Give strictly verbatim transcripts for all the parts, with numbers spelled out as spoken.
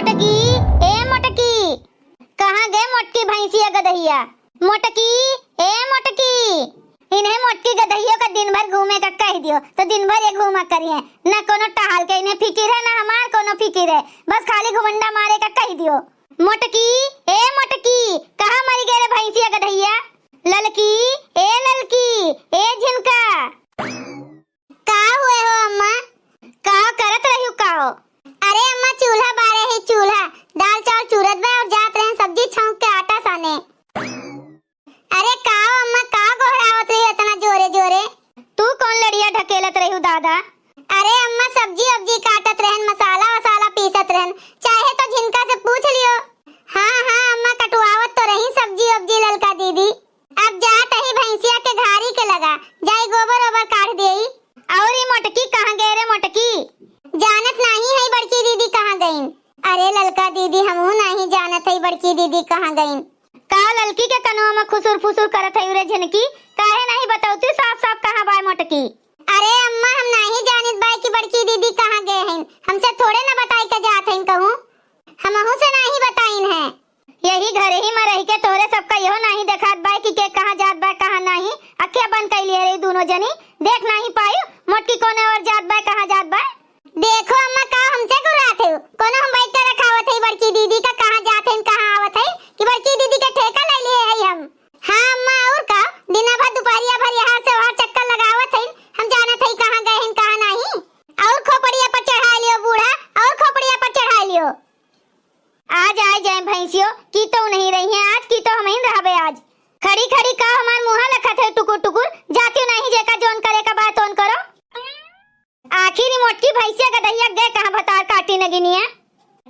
मोटकी, ए मोटकी, कहाँ गए मोटकी भैंसिया गदहिया? मोटकी, ए मोटकी, इन्हें मोटकी गदहियों का दिन भर घूमे का कह दियो, तो दिन भर ये घूमा करिए, न कोनो टहल के इन्हें फिकिर है, न हमार कोनो फिकिर है, बस खाली घुमंडा मारे का कह दियो। मोटकी, ए मोटकी, कहाँ मरी गए रे भैंसिया गदहिया? ललकी, ए ललकी, ए झिनका। का हुए हो अम्मा? का करत रही हो का हो? अरे अम्मा, चूल्हा बारे ही चूल्हा, दाल चाउर चूरत बा और जात रहे सब्जी छौंक के आटा साने। अरे का हो अम्मा, का गोहरावत रही हो इतना जोरे जोरे? तू कौन लड़िया ढकेलत रही हो दादा? अरे अम्मा, सब्जी उब्जी काटत रहन, मसाला वसाला पीसत रहन, चाहे तो झिनका से पूछ लियो। हाँ हाँ अम्मा, कटवावत तो रही सब्जी उब्जी ललका दीदी। अब जात ही भैंसिया के घारी के लगा, जाई गोबर ओबर काढ़ देई। और ई मोटकी कहाँ गए रे मोटकी? जानत नाही है बड़की दीदी कहाँ गईन। अरे ललका दीदी, हमहू नाही जानत है बड़की दीदी कहाँ गईन। का ललकी के कनवा में खुसुर फुसुर करत है रे झिनकी? काहे नाही बतौती साफ साफ कहाँ बाय मोटकी? अरे अम्मा, हम नाही जानित बाय कि बड़की दीदी कहाँ गए हैं, हमसे थोड़े न बताई के जात हैं कहूँ, हमहू से नाही बताइन है। यही घरे ही में रह के तोहरे सबका यहो नाही देखात बाय कि के कहाँ जात बाय, कहाँ नाही। अखिया बंद कइ लिए रही दोनों जनी, देख नाही पायु मोटकी कोने ओर जात बाय, कहाँ जात बाय। देखो अम्मा, का हमसे गुर्रात है? कोनो हम बैठ के रखावत है बड़की दीदी का, कहाँ जात है, कहाँ आवत है कि बड़की दीदी के ठेका ले लिए है हम? हाँ अम्मा, और का? दिना भर दुपहरिया भर यहाँ से वहाँ चक्कर लगावत है, हम जानत है कहाँ गए हैं, कहाँ नाही। और खोपड़िया पर चढ़ा लियो बूढ़ा, और खोपड़िया पर चढ़ा लियो। आज आए जाए भैंसियो, की तो नहीं रही हैं आज, की तो हम ही रहबे आज। खड़ी खड़ी का हमार मुँहा लखत है टुकुर टुकुर, जातियो नहीं जेका जोन करे का बात ओन करो। आखिर ई मोटकी भैंसिया गदहिया गए कहाँ भतार काटी नगिनिया।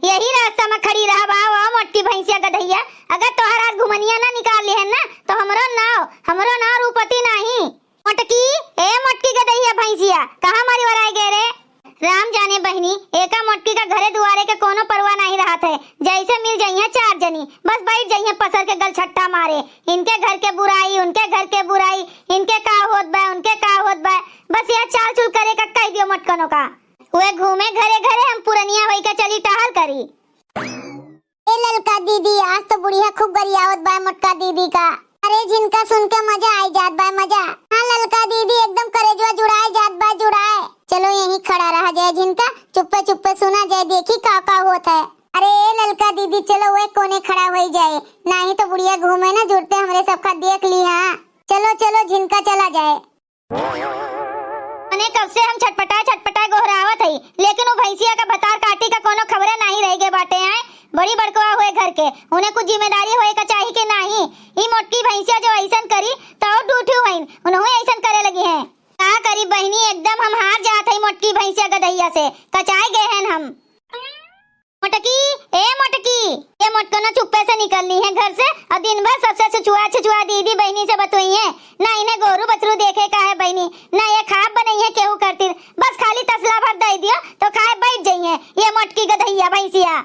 यही रास्ता में खड़ी रहबा, वाह मोटकी भैंसिया गदहिया, अगर तोहर आज घुमनिया ना निकाल लिहन ना, तो हमरो नाव, हमरो नाव रूपती नाही। मोटकी, ए मोटकी गदहिया भैंसिया, कहाँ मरी वराए गए रे? राम जाने बहिनी, एका मोटकी का घरे दुआरे के कोनो परवाह नाही रहत है। जैसे मिल जइहें चार जनी, बस बैठ जइहें पसर के गलछट्टा मारे। इनके घर के बुराई, उनके घर के बुराई, इनके का होत बा, उनके का होत बा, बस यह चाल चुल करे का कह दियो मोटकनो का। वे घूमे घरे घरे, हम पुरनिया होई के चली टहल करी। ए ललका दीदी, आज तो बुढ़िया खूब गरियावत बा मोटका दीदी का। अरे झिनका सुन के मजा आई जात बा, मजा। हाँ ललका दीदी, एकदम करेजवा जुड़ाए जात बा, जुड़ाए। चलो यहीं खड़ा रहा जाए झिनका, चुप्पे चुप्पे सुना जाए, देखी का का होत है। अरे ए ललका दीदी, चलो वे कोने खड़ा होई जाए, नाही तो बुढ़िया घूमे ना जुड़ते हमरे सब खा देख ली। हाँ चलो चलो झिनका चला जाए। अने कब से हम छटपटाए छटपटाए गोहरावत हई, लेकिन वो भैंसिया का भतार काटी का कोनो खबरे नाही रह गए बाटे। आए बड़ी बड़कवा हुए घर के, उन्हें कुछ जिम्मेदारी होए का चाही कि नाही? ई मोटकी भैंसिया जो ऐसन करी तो और डूठी हुईन, उन्हों ऐसन करे लगी हैं। का करी बहिनी, एकदम हम हार जात हई मोटकी भैंसिया गदहिया से, कचाए गए हैं हम। मोटकी, ए मोटकी, ये मोटकनो चुप्पे से निकलनी है घर से और दिन भर सबसे छुछुआ छुछुआ दीदी बहिनी से बतुई है। ना इन्हें गोरू बछरू देखे का है बहिनी, ना ये खाब बनई है केहू करतिर, बस खाली तसला भर दे दियो तो खाए बैठ जाई है ये मोटकी गदहिया भैंसिया।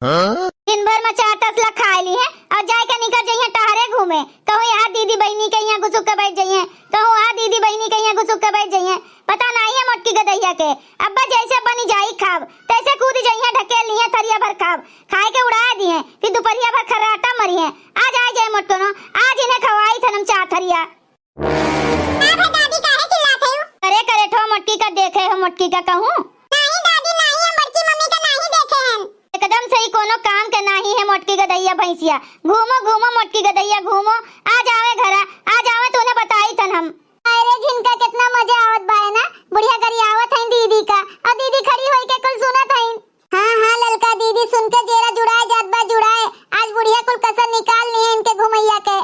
हाँ? दिन भर में चार तसला खाए ली है और जाए के निकल जाई है टहरे घूमे, कहूँ यहाँ दीदी बहिनी के यहाँ घुसुक के बैठ जाई है, कहूँ वहाँ दीदी बहिनी के यहाँ घुसुक के बैठ जाई है। पता नाही है मोटकी गदहिया के, अब्बा जैसे बनी जाई खाब, तैसे कूद जइहें, ढकेल लिहें थरिया भर खाब, खाए के उड़ा दिहें, फिर दुपहरिया भर खर्राटा मरिहें। आज आए जाए मोटकनो, आज इन्हें खवाई थन हम चार थरिया। का भा दादी, काहे चिल्लात हयू? अरे करे ठो मोटकी का देखे हो, मोटकी का कहूँ? नाही दादी, नाही, हम बड़की मम्मी का नाही देखे हन। एकदम सही, कोनो काम के नाही है मोटकी गदहिया भैंसिया। घूमो, घूमो मोटकी गदहिया, घूमो। आ जावे घरा, आ जावे तो उन्हें बताई थन हम। अरे झिनका, कितना मजा आवत बा ना, बुढ़िया गरियावत हईन दीदी का, और दीदी खड़ी होई के कुल सुनत हईन। हाँ, हाँ, ललका दीदी सुन के जेरा जुड़ाए जात बा, जुड़ाए। आज बुढ़िया कुल कसर निकाल ली है इनके घुमैया के।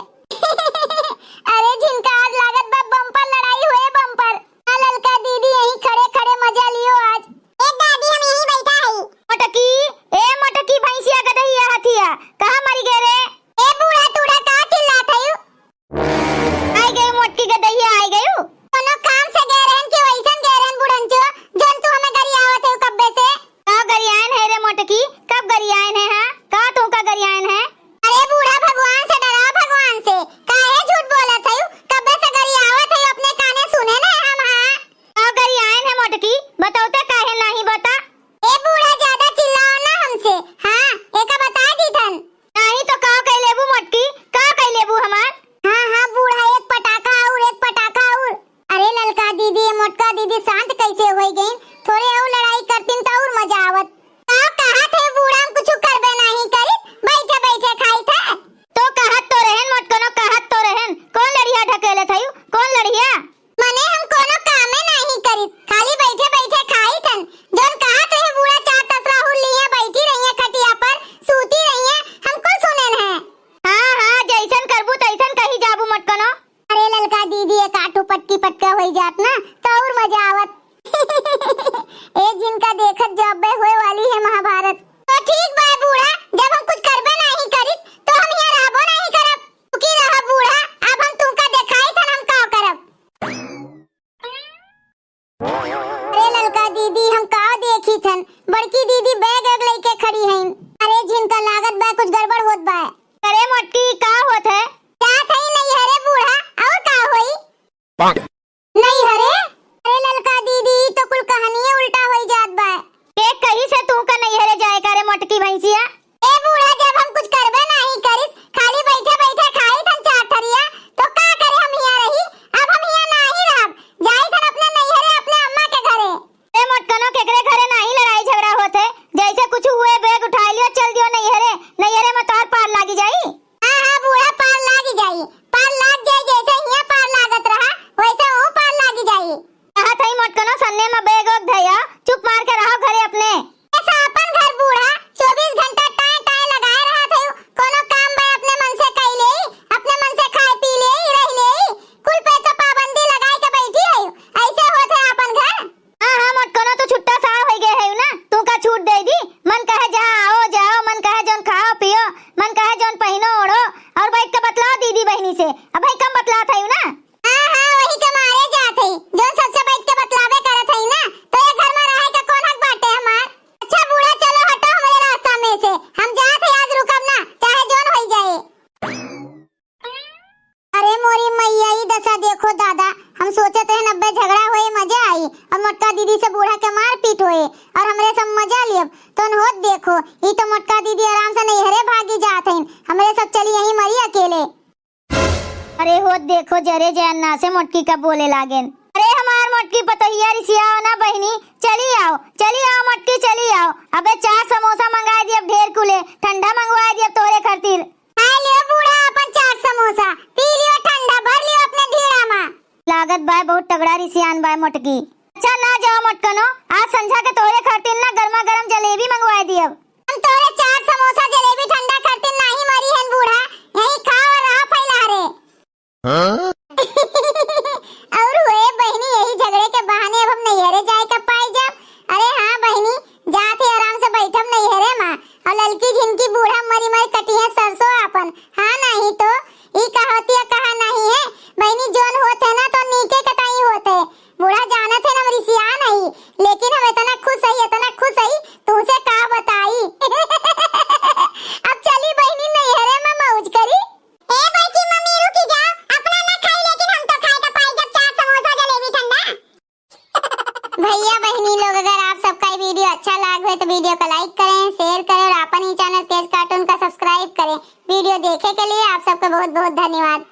अरे झिनका, आज लागत बा बम्पर लड़ाई हुए, बम्पर। हाँ, ललका दीदी यहीं खड़े खड़े मजा लियो आज। ए दादी, हम यहीं बैठा हई। मोटकी, ए मोटकी भैंसिया गदहिया हथिया, कहाँ मरी गए रे? ए बूढ़ा टूढ़ा, का चिल्लात हयू? आइ गयू मोटकी गदहिया, आइ गयू। कोनो काम से गए रहन कि वैसन गए रहन बुढ़ंचो, जौन तू हमें गरियावत है कब्बे से? हईन। अरे झिनका, लागत बा कुछ गड़बड़ होत बा। अरे मोटकी, का होत है? जात हई नैहरे बूढ़ा, और का होई? नैहरे? अरे ललका दीदी, ई तो कुल कहानिये उल्टा होई जात बा। के कही से तू का नैहरे जाए का रे मोटकी भैंसिया? ए बूढ़ा, जब हम कुछ करबे नाही करित, खाली बैठे बैठे खाई थन चार थरिया, तो का करे हम हियाँ रही? अब हम हियाँ नाही रहब, जाई थन अपने नैहरे, अपने अम्मा के घरे। ए मोटकनो, केकरे घरे नाही लड़ाई झगड़ा होत है, जैसे कुछ हुए बैग उठाई लियो, चल दियो नैहरे, नैहरे में तोहर पार लागी जाई। हाँ, हाँ बूढ़ा, पार लागी जाई, पार लाग जाई, जैसे हियाँ पार लागत रहा, वैसे वहूँ पार लागी जाई। कहा थई मोटकनो, सन्ने में बैग ओग धया, चुप मार के रहो घरे अपने। ऐसा अपन घर बूढ़ा, चउबीस घंटा टाँय टाँय लगाए रहा थई, कोनो काम बा अपने मन से कई लेई, अपने मन से खाए पी लेई, रह लेई, कुल पे तो पाबंदी लगाए के बैठी है, ऐसे होत है अपन घर। हाँ, हाँ, मोटकनो तो छुट्टा सा होई गए है ना, तू का छूट दे दी, मन कहे जहाँ आओ जाओ, मन कहे जौन खाओ पियो, मन कहे जौन पहिनो ओढ़ो, और बैठ के बतलाओ दीदी बहिनी से। अब भाई कम बतलात है ना। हाँ, हाँ, वही के मारे जात है, जौन सबसे बैठ के बतलावे करत है ना, तो ये घर में रहे का कौन हक बाटे हमार? अच्छा बूढ़ा, चलो हटो हमरे रास्ता में से, हम जात है, आज रुकब ना, चाहे जौन होई जाए। अरे मोरी मैया, ई दशा देखो दादा, हम सोचत रहन अब्बे झगड़ा होए मजा आई और मोटका दीदी से बूढ़ा के मारपीट होए और हमरे सब मजा लियब, तो होत देखो, ई तो मोटका दीदी आराम से नैहरे भागी जात हईन, हमरे सब चली यहीं मरी अकेले। अरे होत देखो, जरे जय अन्ना से मोटकी का बोले लागेन। अरे हमार मोटकी पतोहिया, रिसियाओ ना बहिनी, चली आओ, चली आओ मोटकी, चली आओ। अबे चार समोसा मंगाए दियब ढेर कुले, ठंडा मंगवाए दियब तोहरे खातिर। खाए लियो बूढ़ा अपन चार समोसा, पी लियो ठंडा, भर लियो अपने ढीड़ा मा। लागत बाय बहुत तगड़ा रिसियान बाय मोटकी। अच्छा ना जाओ मोटकनो, आज संझा के तोहरे खातिर ना गर्मा गर्म जलेबी मंगवाए दियब। हम तोहरे चार समोसा जलेबी ठंडा खातिर नाही मरी हन बूढ़ा, यहीं खाओ और रहो फैला रे। हाँ? और हुए बहिनी, यही झगड़े के बहाने अब हम नैहरे जाए का पाई जाब। अरे हाँ बहिनी, जात ही आराम से बैठब नैहरे मा। और ललकी झिनकी बूढ़ा मरी मरी कटिहे सरसों आपन। हाँ नहीं तो ई कहावतिया कहा नहीं है बहिनी, जौन होत है ना तो नीके कटाई होत है। बूढ़ा जानत है ना हम रिसिया नहीं, लेकिन हम इतना खुश है, इतना खुश है, तुमसे का बताई। अब चली बहिनी नैहरे मा मौज करी। ए बड़की मम्मी रुकी जाओ, अपना ना खाई लेकिन हम तो खाए का पाई जब चार समोसा जलेबी ठंडा। भैया बहिनी लोग, अगर आप सबका ये वीडियो अच्छा लाग हो तो वीडियो को लाइक करें, शेयर करें और अपन ही चैनल केस कार्टून का सब्सक्राइब करें। वीडियो देखे के लिए आप सबका बहुत बहुत धन्यवाद।